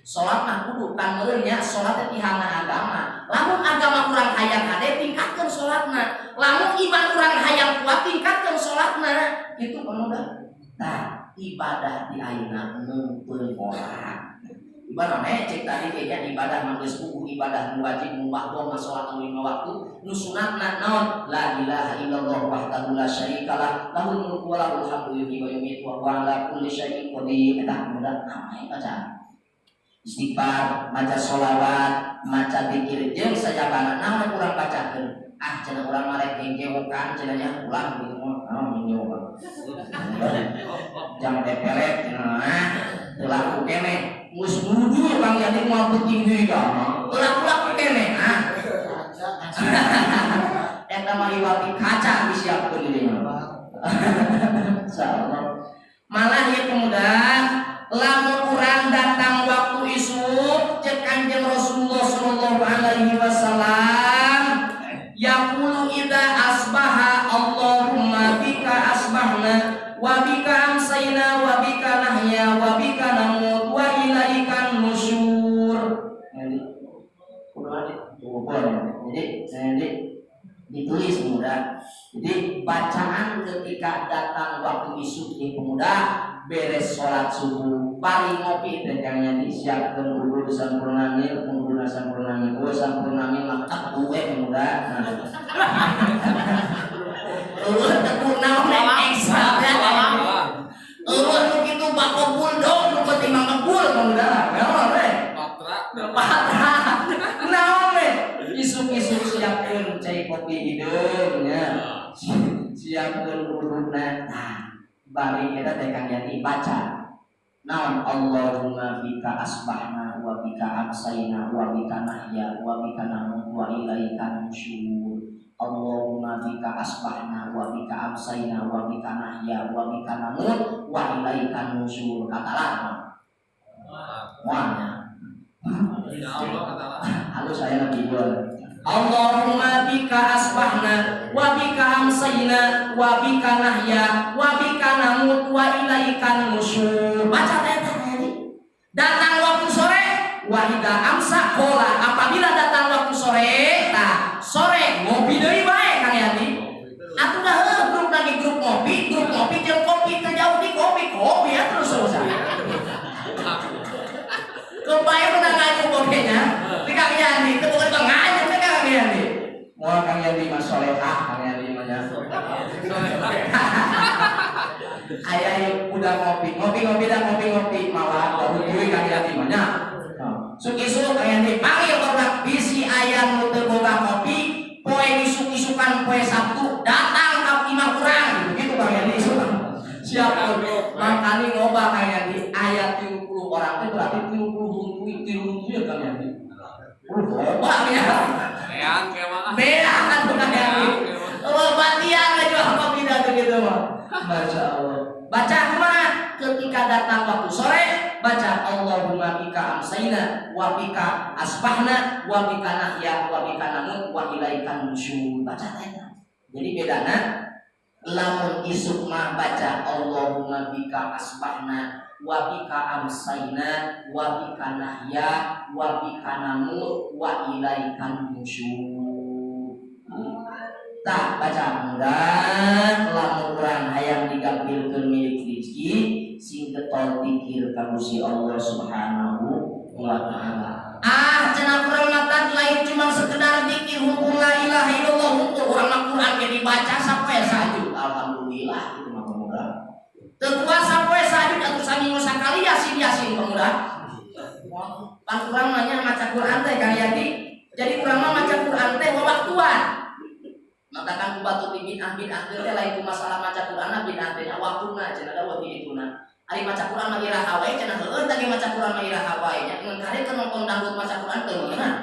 Salat mah kudu kan meureun nya, salat teh pihana agama. Lamun agama urang hayang hade, tingkatkeun salatna. Lamun iman urang hayang kuat, tingkatkeun salatna. Itu pemuda. Nah, ibadah di ayeuna neungpeun orang. Ibadah mah cek tadi kayaknya ibadah mah geus puguh, ibadah nu wajib, nu mahdoh mah salat anu lima waktu, nu sunatna naon? La ilaha illallah wahdahu la syarikalah, lahul mulku wa lahul hamdu yuhyi wa yumiitu wa huwa ala kulli syai'in qadir. Eta pemuda namanya baca istighfar, maca sholawat, maca zikir jeung sajabana naon urang bacakeun. Ah, cenah urang mah rek jengkewokan cenah nya, ulah gitu mah naon jengkewokan. Jang tepelet cenah, teu laku keneh. Geus ngurudul Kang Yani moal penting deui ka. Teu laku-laku keneh ah. Eta mah liwati kaca disiapkeun di dieu. Insyaallah. Malah ya pemuda, lamun urang datang waktu isuk, cek Kanjeng Rasulullah sallallahu alaihi wasallam, yaqulu idza asbaha, Allahumma bika asbahna wa bika amsayna wa bika nahya wa bika namut wa ilaikan nusyur. Jadi, jadi ditulis pemuda. Jadi bacaan ketika datang waktu isuk di pemuda, beres sholat subuh paling ngopi teh kang disiapkeun udud sampurna mil, udud sampurna mil, oh sampurna mil mah tepu we pemuda. Nah, eueuh tepu naon ekstra. Eueuh nu kitu bako bulldog, nu penting mah ngebul pemuda. Naon we? Patra. Patra. Naon we? Isuk-isuk siapkeun cai kopi hideung nya. Siapkeun ududna. Nah, bari eta teh Kang Yati baca. Naon? Allahumma bika asbahna. asbahna wa bika amsayna wa bika nahya wa bika namut wa ilaikan nusyur. Allahumma bika asbahna wa bika amsayna wa bika nahya wa bika namut wa ilaikan nusyur. Katalah. Muanya. Halo saya lagi buat. Allahumma bika asbahna wa bika amsayna wa bika nahya wa bika namut wa ilaikan nusyur. Baca tadi. Datang waktu sore, wa idza amsa qola. Apabila datang waktu sore, nah sore ngopi deui bae Kang Yandi. Atuh dah heuh grup lagi grup ngopi jeung kopi teu jauh di kopi, kopi ya terus terusan. Kebayang udah nganyuk kopinya. Di Kang Yandi, itu bukan bang nganyuk teh Kang Yandi. Moal Kang Yandi mah solehah, Kang Yandi mah nya. Aya udah ngopi, ngopi ngopi dah ngopi ngopi malah baru duit Kang Yandi mah nya. Suk isuk Kang Yandi panggil barudak bisi aya nu teu boga kopi, poe isuk-isukan poe Sabtu datang ka imah urang gitu, gitu Kang Yandi isuk. Siap makanya ngoba Kang Yandi aya 30 orang teh berarti 30 huntui, 3 huntui ya Kang Yandi. Loba ya. Beang kayak mah. Beang kan tuh Kang Yandi. Loba tiang aja apa beda tuh gitu mah. Masya Allah. Baca kemana? Ketika datang waktu sore, baca Allahumma bika amsayna wa bika asbahna wa bika nahya wa bika namut wa ilaikan nusyur. Baca teh. Jadi bedana lamun isuk mah baca Allahumma bika asbahna wa bika amsayna wa bika nahya wa bika namut wa ilaikan nusyur. Tak baca mudah lamun urang hayang digampilkeun milik rezeki sing getol pikir ka Gusti Allah Subhanahu wa taala. Ah cenah urang mah lain cuma sekedar zikir hukum la ilaha illallah hukum urang mah Quran ge dibaca sapoe sajud. Alhamdulillah itu mah pemuda. Teu kuasa poe sajud atuh saminggu sakali yasin yasin pemuda. Pan urang mah nya maca Quran teh Kang Yadi. Jadi urang mah maca Quran teh waktuan. Matakan ku batu di bid'ah bid'ah teh lain ku masalah maca Quran bid'ah teh waktuna cenah da waktu ituna. Ari maca Quran mah iraha wae cenah heueuh tadi maca Quran mah iraha wae nya ngan kare keur nonton dangdut maca Quran teu meunang.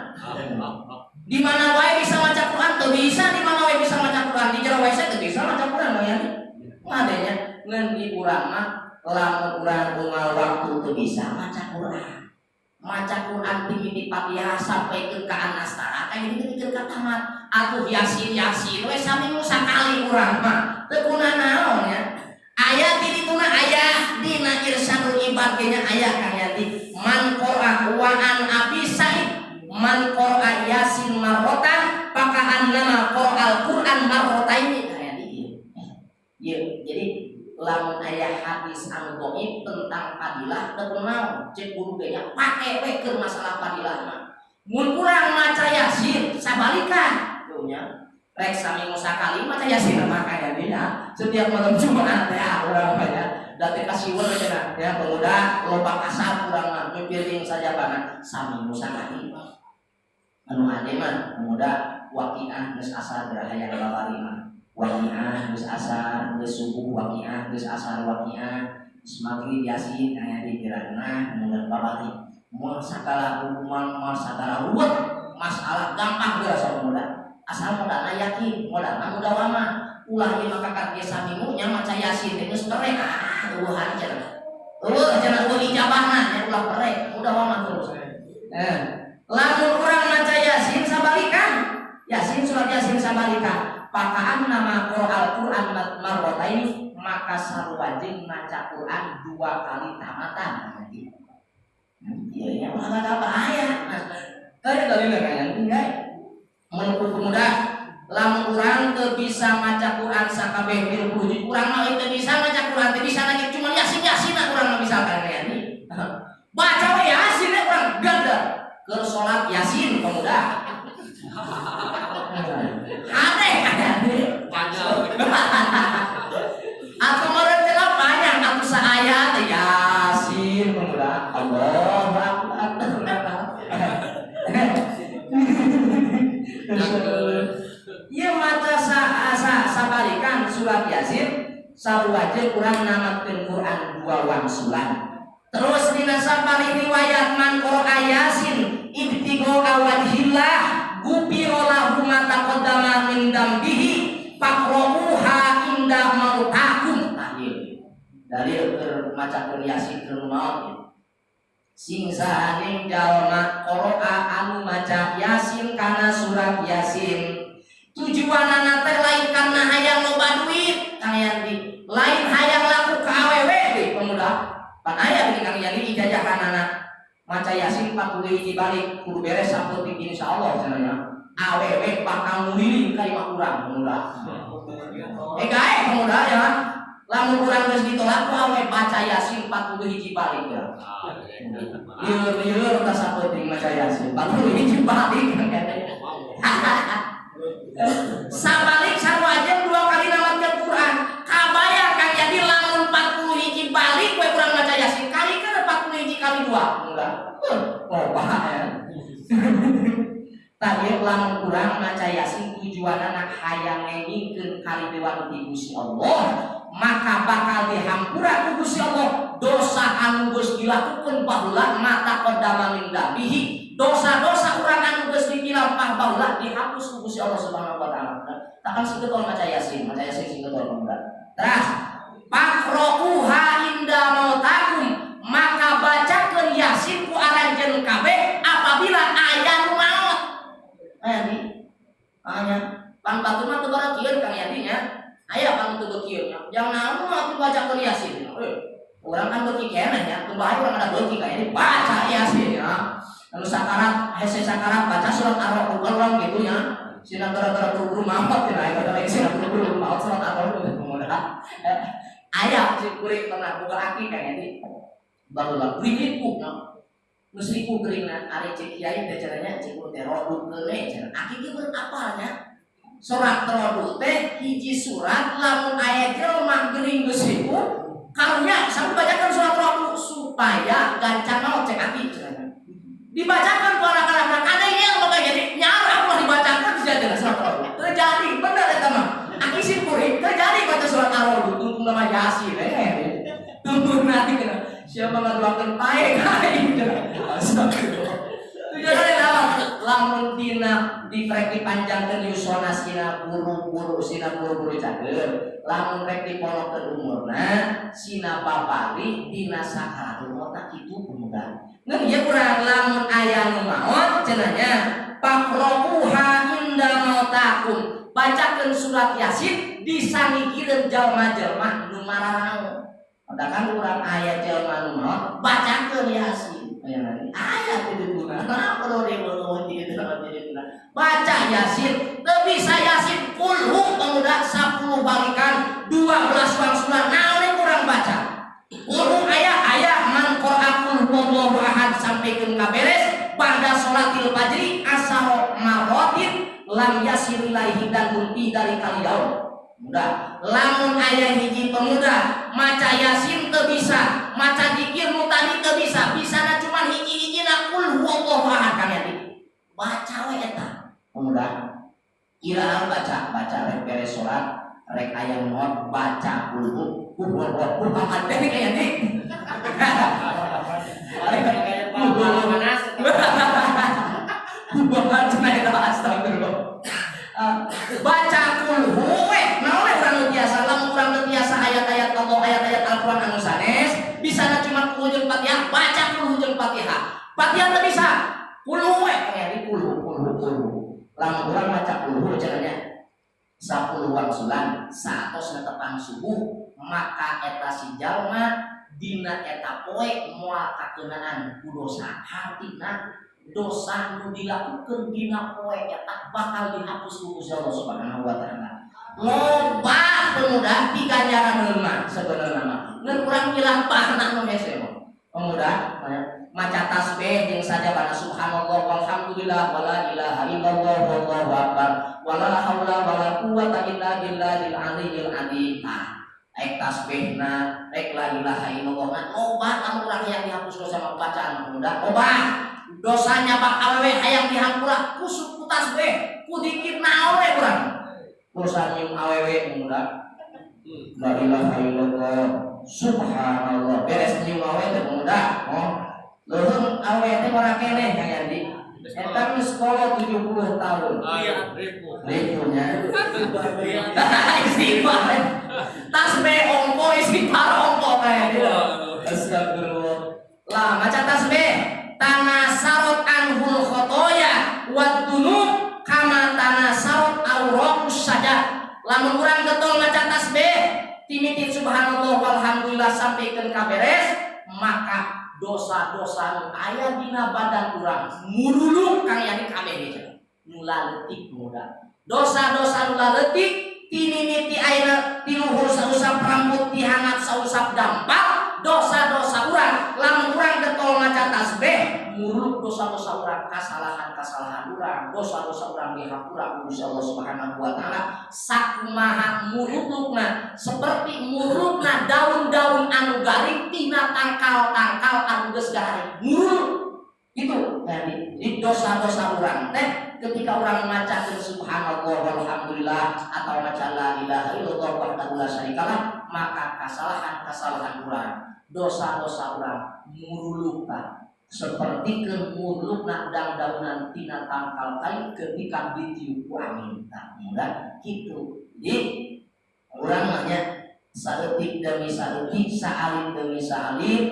Di mana wae bisa maca Quran teu bisa, di mana wae bisa maca Quran di jero WC teu bisa maca Quran mah ya. Ngadenya ngan di urang mah lamun urang unggal waktu teu bisa maca Quran. Maca Quran ti mimiti Fatihah sampai ke Anas tara kayak gini ke tamat atuh yasin yasin we saminggu sakali urang mah teu kuna naon ya. Aya di dituna aya dina Irsyadul Ibad ge nya aya Kang Yati man qara'a wa an Abi Sa'id man qara'a yasin marrotan faka'annama qara'al Qur'an marrotaini Kang Yati. Ieu jadi lamun aya hadis anu dhaif tentang fadilah teu kunaon cek guru ge nya pake we keur masalah fadilah mah. Mun kurang maca yasin sabalikan tuh nya rek saminggu sakali maca yasin mah kaya dia setiap malam Jumat ya urang mah ya da teh kasiweur cenah ya pemuda loba kasar urang mah mimpiring saja banget saminggu sakali anu ade mah pemuda waqiah geus asar berahayang babari mah waqiah geus asar geus subuh waqiah geus asar waqiah geus maghrib yasin aya di gerakna pemuda babari moal sagala moal moal sagala ruwet masalah gampang geus pemuda asal modalna yakin modalna mudawamah ulah ieu mah kakak ge saminggu nya maca yasin teh geus perek ah eueuhan cenah eueuh cenah eueuh ijabahna nya ulah perek mudawamah terus lamun urang maca yasin sabalikan yasin surat yasin sabalikan pakaan nama Al Quran marrotaini maka sarua jeung maca Quran dua kali tamatan. Iya ya malah apa aya kayak dalilnya kayaknya enggak menurut pemuda lamun urang teu bisa maca Quran sakabeh 30 juz urang mah teu bisa maca Quran teu bisa lagi cuma yasin yasin urang mah bisa kan ya baca we yasin we urang ganda keur salat yasin pemuda hade Panjang. Atau meureun cenah panjang atuh saayat yasin pemuda Allahu akbar. Ieu maca sa, sa, sabalikan surat Yasin sarua jeung urang namatkeun Quran dua wangsulan. Terus dina sapari riwayat, man qara'a yasin ibtigha'a wajhillah ghufira lahu ma taqaddama min dzambihi faqra'uha inda mautakum. Tah, ieu dalil keur macakeun yasin keur maot ya. Sing sahaning jalma qara'a anu maca yasin kana surat yasin, tujuanana teh lain karena hayang loba duit, Kang Yandi, lain hayang laku ka awewe deui. Pemuda pan aya geuning, Kang Yandi, ijajahanana maca yasin 40 hiji balik kudu beres sapeuting, insyaallah cenah awewe bakal nguliling ka imah urang. Pemuda, eh gae pemuda ya, lamun urang geus ditolak ku awewe, baca yasin 40 hiji balik ya, lieur-lieur ka sapeuting maca yasin 40 hiji balik. Sabalik sarua jeung dua kali namatkeun Quran. Kabayang, Kang, jadi lamun 40 hiji balik we urang maca yasin, kali kan 40 hiji kali dua enggak loba ya. Tadi lamun urang maca yasin tujuanana hayang ngengingkeun karidoan ti Gusti Allah, maka bakal dihampura ku Gusti Allah dosa anu geus dilakukeun baheula. Ma taqaddama min dzambihi, dosa-dosa urang anu geus dipilampah baheula dihapus ku Gusti Allah Subhanahu wa taala. Takkan singkeun maca yasin, maca yasin singkeun pemuda. Terus faqra'uha inda mautakum, maka bacakeun yasin ku aranjeun kabeh apabila aya nu maot. Aya di aya pan batur mah teu barakieun, Kang Yandi nya. Aya pan teu beuki jangan naon mah bacakeun yasin. Eh, urang kan beuki keneh nya, teu bae urang ada beuki kayak baca yasin ya. Anu sakarat, hese sakarat baca surat Ar-Ra'd urang gitu nya. Sina gara-gara buru-buru maot cenah, aya kata sina buru-buru maot surat Ar-Ra'd pemuda. Aya si kuring pernah boga aki, Kang Yandi, baheula kuring ripuh nya. Geus ripuh geuringna, ari cek kiai teh cenah cek teh roduk keule cenah. Aki ge berapal nya. Surat rodu teh hiji surat lamun aya jelema gering geus ripuh karunya sampai bacakan surat rodu supaya gancang maot cek aki cenah. Dibacakan ku anak-anak ada yang mau jadi nyarah ulah dibacakan bisa surat rodu. Terjadi bener eta mah. Aki sim kuring terjadi baca surat ar-rodu tungtung nama yasin eh. Tungtung nanti kena siapa ngaduakeun pae ka aing. Astagfirullah. Tujuannya apa? Lamun dina direk dipanjangkeun yuswana sina buru-buru, sina buru-buru cager. Lamun rek diponokeun umurna sina babari dina sakaratul maut kitu pemuda. Ngeun ieu urang lamun aya nu maot cenah nya faqra'uha inda mautakum. Bacakeun surat Yasin disangigireun jalma-jalma nu mararao. Padahal urang aya jalma nu maot bacakeun Yasin. Aya lagi aya kudu guna. Kenapa lo gitu gitu. Baca Yasin, teu bisa Yasin kulhu pemuda 10 balikan 12 wangsulan naon kurang baca. Kulhu aya aya man qara'a qul huwallahu ahad sampaikan ka beres ba'da sholatil fajri asyara marratin lam yasil ilaihi dan fi dzalikal yaum. Mudah. Lamun aya hiji pemuda maca Yasin teu bisa, maca dikir nu tadi teu bisa, bisana cuman hiji-hijina qul huwallahu ahad, kan ya. Baca we eta. Pemuda. Iraha baca, baca rek beres salat, rek aya maot baca qul huwallahu ahad teh kayak nih. Kayak panas. Baca cenah eta, astagfirullah. Baca kulhu we naon we urang nu biasa, lamun urang teu biasa ayat-ayat Allah, ayat-ayat Al-Qur'an anu sanes, bisana cuma kulhu jeung Fatihah, baca kulhu jeung Fatihah. Fatihah teu bisa, kulhu we kayak kulhu kulhu kulhu. Lamun urang maca kulhu cenah nya 10 wangsulan saatos netepang subuh, maka eta si jalma dina eta poe moal kakeunaan ku dosa, hartina dosa nu dilakukan dina poe eta bakal dihapus ku Gusti Allah Subhanahu wa taala. Loba pemuda diganjaran mah sebenarnya mah. Ngan urang milampahna nu hese mah. Pemuda maca tasbih jeung sajabana subhanallah walhamdulillah wala ilaha illallah wallahu akbar wala haula wala quwata illa billahil aliyyil azim. Tah, rek tasbihna, rek la ilaha illallah na loba lamun urang hayang dihapus dosa mah bacaan pemuda. Loba dosanya bak awewe hayang dihampura kusuk ku tasbih, ku dikir naon we urang. Dosa nyium awewe pemuda. La ilaha illallah, subhanallah. Beres nyium awe teh, pemuda. Oh, leuheung awe teh ora keneh, Kang Yandi. Eta geus sekolah 70 tahun. Iya, ribu. Ribunya. Istighfar. Tasbih ongko, istighfar ongko kayak gitu. Astagfirullah. Lah, maca tasbih tanasarat anhul khotoya wa dzunub kama tanasarat auraqus syajar. Lamun urang getol maca tasbih timiti subhanallah walhamdulillah sampai ka beres, maka dosa-dosa nu aya dina badan urang muruluk, Kang Yani, kabeh ge nu laletik muda. Dosa-dosa nu laletik tinimiti ayeuna ti luhur sausap rambut, ti handap sausap dampal, dosa-dosa urang lamun urang getol maca tasbih muruluk dosa-dosa urang, kesalahan-kesalahan urang, dosa-dosa urang dihapura ku Gusti Allah Subhanahu wa Taala. Sakumaha murulukna? Seperti murulukna daun-daun anu garing tina tangkal-tangkal anu geus garing muruluk itu. Jadi di dosa-dosa urang teh ketika orang maca subhanallah walhamdulillah atau maca la ilaha illallah wahdahu la syarikalah, maka kesalahan-kesalahan urang, dosa-dosa urang murulukna seperti kemurulukna daun-daunan tina tangkal kai ketika ditiup ku angin. Tah, mudah gitu. Jadi urang mah nya saeutik demi saeutik, saalit demi saalit,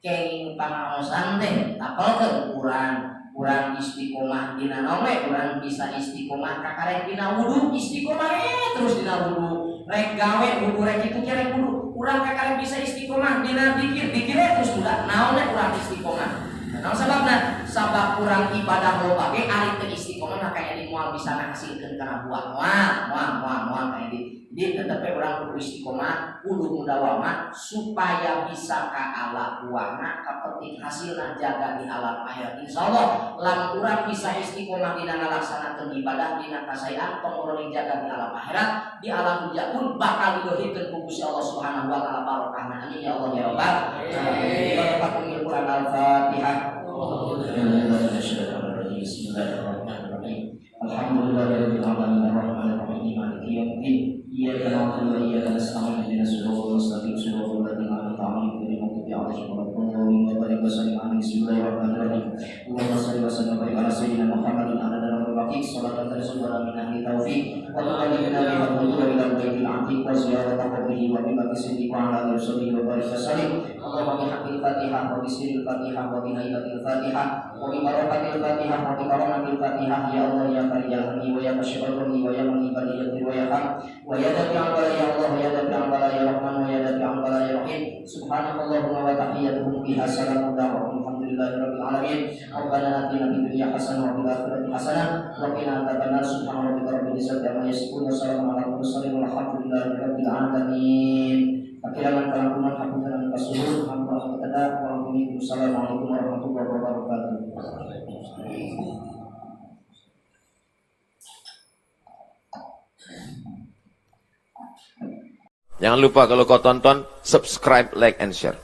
kenging pangaosan teh apalkeun urang. Urang istiqomah dina naon we? Urang bisa istiqomah kakarek dina wudu, istiqomah terus dina wudu, rek gawe wudu, rek kitu rek wudu. Urang kakarek bisa istiqomah dina dikir, dikir terus udah naon we urang istiqomah. Naon sababna? Sabab urang ibadah loba ge ari teu istiqomah mah kaya di moal bisa ngahasilkeun kana buah, moal moal moal moal kaya di. Jadi tetep we urang kudu istiqomah, kudu mudawamah supaya bisa ka ala buahna, kapetik hasilna jaga di alam akhirat. Insyaallah lamun urang bisa istiqomah dina ngalaksanakeun ibadah, dina kasaean, tong jaga di alam akhirat, di alam dunia pun bakal dileuhikeun ku Gusti Allah Subhanahu wa Taala barokahna. Amin ya Allah ya Rabbal alamin. Barokah Quran. Al-Fatihah. Bismillahirrahmanirrahim. Alhamdulillahirabbil alamin arrahmanir rahim maliki yaumiddin. Iyyaka na'budu wa iyyaka nasta'in ihdinas siratal mustaqim siratal ladzina an'amta 'alaihim ghairil maghdubi 'alaihim waladdallin wa barik wa sallim alaihi. Bismillahirrahmanirrahim. Allahumma shalli wa sallim wa barik ala sayyidina Muhammadin ala al-waqi salatan tarzukuna min ahli taufiq wa tuqallibuna biha qulubana ila baitil atiq wa ziyarata qabrihi wa bi baqi wa ala alihi wa barik wa sallim. Allahumma bi haqqil Fatihah wa bi sirril Fatihah wa bi haibatil Fatihah wa bi barakatil Fatihah wa bi karamatil Fatihah, ya Allah ya farijal hammi wa ya kasyifal ghammi wa ya man ibadi wa ya ham wa ya dafi'al bala ya Allah wa ya dafi'al bala ya Rahman wa ya dafi'al bala ya Rahim. Subhanakallahumma wa tahiyyatuhum fiha salamun wa alhamdulillahi rabbil alamin. Rabbana atina fid dunya hasanah wa fil akhirati hasanah wa qina adzabannar. Subhana rabbika rabbil izzati amma yasifun wa salamun alal mursalin walhamdulillahi rabbil alamin. Akhiran kalakuman hapunten kasuhun hampura ketada. Assalamualaikum warahmatullahi wabarakatuh. Jangan lupa kalau kau tonton, subscribe, like, and share.